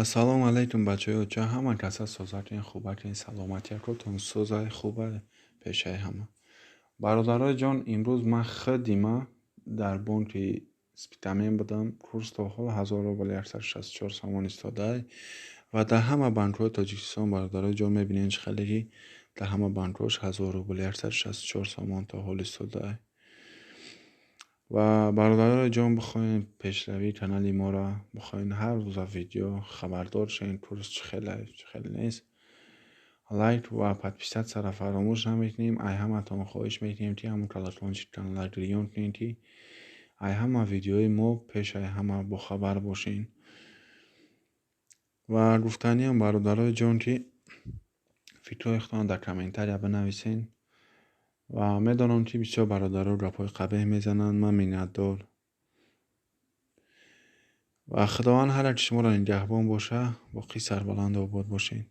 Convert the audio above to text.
Ассалому алайкум, бачаҳои оча, ҳама каса созакин, хубакин, саломатиякотон созай, хубай, пешаи ҳама. Бародарои ҷон, имрӯз ман худима дар бонки Спитамен будам. Курс то ҳол 1000 рубл 164 сомон истодай ва дар ҳама банкҳои Тоҷикистон, бародарои ҷон, мебинед, чӣ хеле ки дар ҳама банкҳош 1000 рубл 164 сомон то ҳол истодай. Ва бародарои ҷон, бихоҳем пешравии канали моро, бихоҳем ҳар рӯза видео хабардор шавем, курс чӣ хеле, чӣ хеле нест, лайк ва подписаться ро фаромӯш намекунем. Ай ҳаматон хоҳиш мекунем, ки ҳамон колокольчик тон гирён кунед, ки ай ҳама видеои мо пешаи ҳама бохабар бошед. Ва гуфтаниам, бародарои ҷон, ки фикрҳои худтонро дар комментария бинависед. Ва медонам, ки бисёр бародаро гапҳои қабеҳ мезананд, ман миннатдор. Ва Худованд ҳар яки шуморо нигаҳбон боша, боқӣ сарбаланду обод бошед.